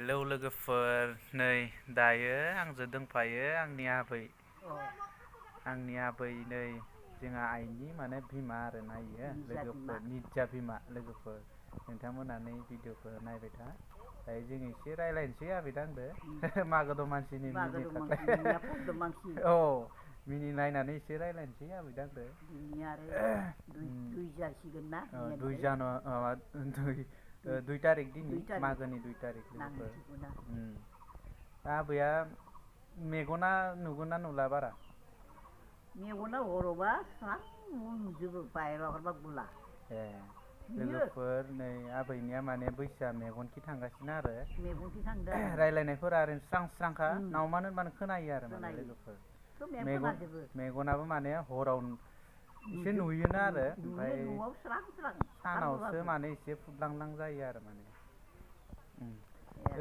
Hello लोगोफोर नै दायो आंजों दंफायो आंनि आबै नै जोंहा आइनि माने बिमा आरो नायो लोगोफोर निजा बिमा लोगोफोर नोंथांमोना नै भिडिअखौ नायबाय था दायो जों एसे रायज्लायनोसै आंदो मागो दमासिनि मिनि थाखाय औ मिनि नायनानै एसे रायज्लायनोसै आंदो दुइ तारिख दिनै मागोनि 2 तारिख आबैया मेगना नुगोना नुला बारा मेगना हरावबा स्रां नुजोबो बाहेराव ओंखारबा गुला लोगोफोर नै आबैनिया माने बैसोआ मेगनखि थांगासिनो आरो मेगनखि थांदों रायलायनायफोरा ओरैनो स्रां स्रांखा नावमान होनबानो खोनायो आरो माने लोगोफोर मेगनाबो माने हराव एसे नुयोना आरो ओमफ्राय सानावसो माने एसे फुदलांलां जायो आरो माने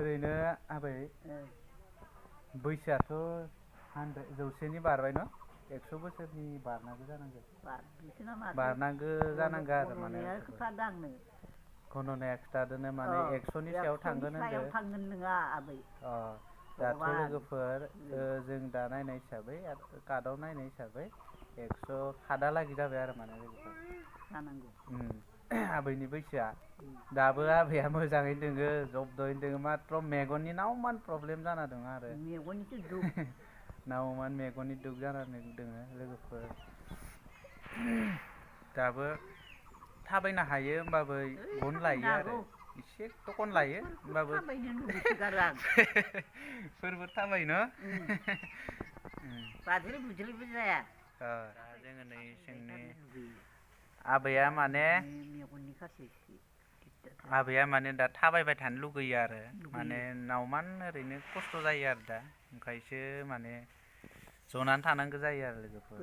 ओरैनो आबै बैसोआथ' 100 बारबाय न 100 बोसोरनि बारनांगौ जानांगौ आरो माने घननाया खिथादोनो माने 100नि सायाव थांगोन नङा आबै दाथ' लोगोफोर जों दा नायनाय हिसाबै कार्डआव नायनाय हिसाबै 100 हादालागै जाबाय आरो माने आबैनि बैसोआ दाबो आबैया मोजाङै दोङो जब्दयैनो दोङो माथ्र' मेगननि नावमान प्रब्लेम जाना दङ आरो नावमान मेगननि दुख जानानै दोङो लोगोफोर दाबो थाबायनो हायो होमबाबो गन लायो आरो एसे टकन लायो होमबाबो फोरबो थाबायो न बाज्रि बुज्रिबो जाया जोङो नै जोंनि आबैया माने दा थाबायबाय थानो लुगैयो आरो माने नावमान ओरैनो खस्थ' जायो आरो दा ओंखायसो माने जनानै थानांगौ जायो आरो लोगोफोर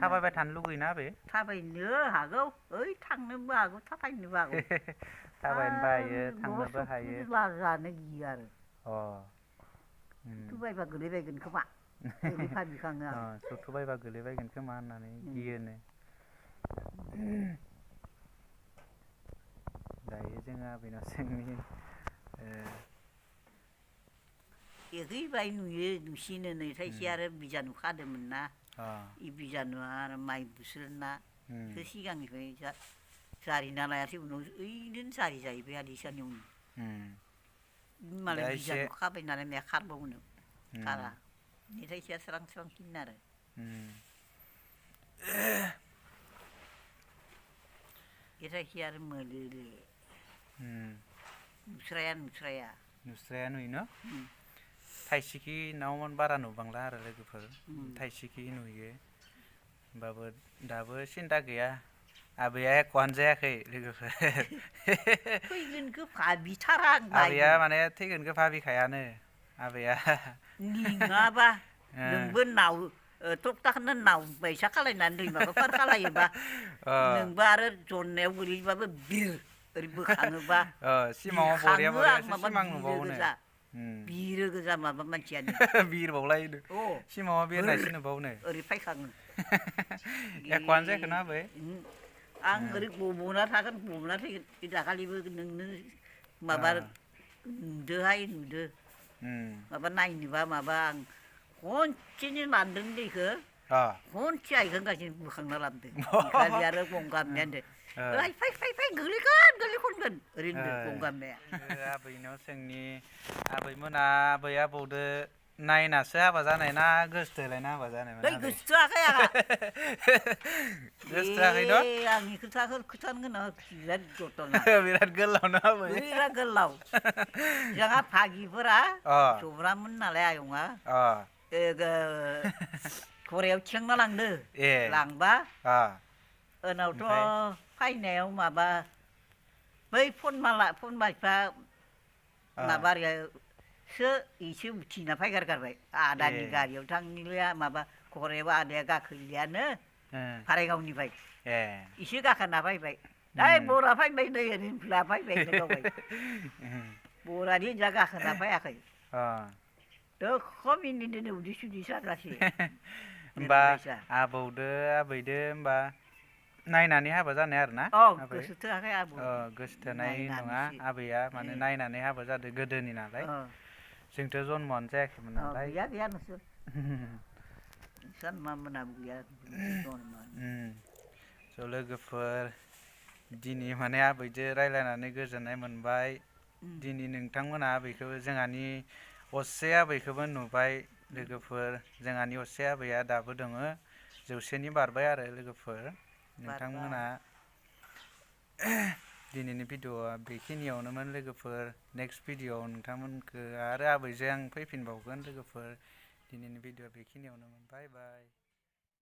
थाबायबाय थानो लुगैयोना आबै थाबायनो हागौ ओइ थांनोबो हागौ थाबायनोबो हागौ थाबायनोबो हायो थांनोबो हायो जानो गियो आरो सौथुबायबा गोलैबायगोन खोमा सौथुबायबा गोलैबायगोन खोमा होननानै गियोनो दायो जोङो आबैनाव जोंनि एखैबाय नुसिनो नै थाइसे आरो बिजानु खादोंमोन ना इ बिजानुआ आरो माइ बुस्रोना सिगांनिफ्राय जारिना लायासै उनाव ओइनो जारि जाहैबाय आरो इसानि उनाव मालाय बिजानु खाबाय नालाय माया खारबावनो खारा थाइसेया स्रां स्रांसिन आरो थाइसे आरो मोलोले नुस्राया नुयो न थाइसेखि नावमान बारा नुबांला आरो लोगोफोर थाइसेखि नुयो होमबाबो दाबो सिन्था गैया आबैया एक'आनो जायाखै लोगोफोर थैगोनखौ भाबिथारा आबैया माने थैगोनखौ भाबिखायानो आबैया नङाबा नोंबो टकटाखौनो नाव बायसा खालायनानै दैमाखौ पार खालायोबा नोंबो आरो जन्नायाव गोलैबाबो बिर ओरै बोखाङोबा सिमाङाव सिमां नुबावोनो बिरो गोजा माबा मानसियानो बिरबावलायो सिमाङाव बिरनायसो नुबावोनो ओरै फायखाङो एक'आनो जायाखै ना आबै आं ओरै गब'ना थागोन गब'ना थैगोन दाखालिबो नोंनो माबा नुदो माबा नायनोबा माबा आं खनसेनो लांदों दैखौ खनसे आइखौ गासिनो बोखांना लाबोदों ओंखायनो आरो गंगामनाया होनदों फै गोलैखनगोन ओरै होनदों गंगामनाया आबैनाव जोंनि आबैमोना आबै आबौदो नायनासो हाबा जानाय ना गोसोथोलायना हाबा जानायमोन गोसोथोआखै आंहा गोसोथोआखै न आंनि खोथाखौ खोथानो गोनां बिराद घटना बिराद गोलाव ना आबै बिराद गोलाव जोंहा भागिफोरा जब्रामोन नालाय आयंआ घरायाव थिखांना लांदो लांबा उनावथ' फैनायाव माबा बै फनमाइफ्रा माबासो इसे उथिना फैगारगारबाय आदानि गारियाव थांनिलिया माबा घरायाव आदाया गाखोलियानो भारायगावनिफ्राय इसे गाखोना फैबाय बरा फैबाय नै ओरैनो फैबाय गावबाय बरानि जा गाखोना फैयाखै दोख' मिनिदोनो उदै सुदै सागासे होमबा आबौदो आबैदो होमबा नायनानै हाबा जानाय आरो ना अ आबै गोसो थोआखै आबौ गोसो थोनाय नङा नायनानैसो। आबैया माने नायनानै हाबा जादों गोदोनि नालाय जोंथ' जन्मआनो जायाखैमोन नालाय गैया नोंसोर मा मोनाबो गैया स' लोगोफोर दिनै माने आबैजों रायलायनानै गोजोननाय मोनबाय दिनै नोंथांमोना आबैखौ जोंहानि असे आबैखौबो नुबाय लोगोफोर जोंहानि असे आबैया दाबो दङ 100नि बारबाय आरो लोगोफोर नोंथांमोना दिनैनि भिडिअ'आ बेखिनियावनोमोन लोगोफोर नेक्स्ट भिडिअ'आव नोंथांमोनखौ आरो आबैजों आं फैफिनबावगोन लोगोफोर दिनैनि भिडिअ'आ बेखिनियावनोमोन बाय बाय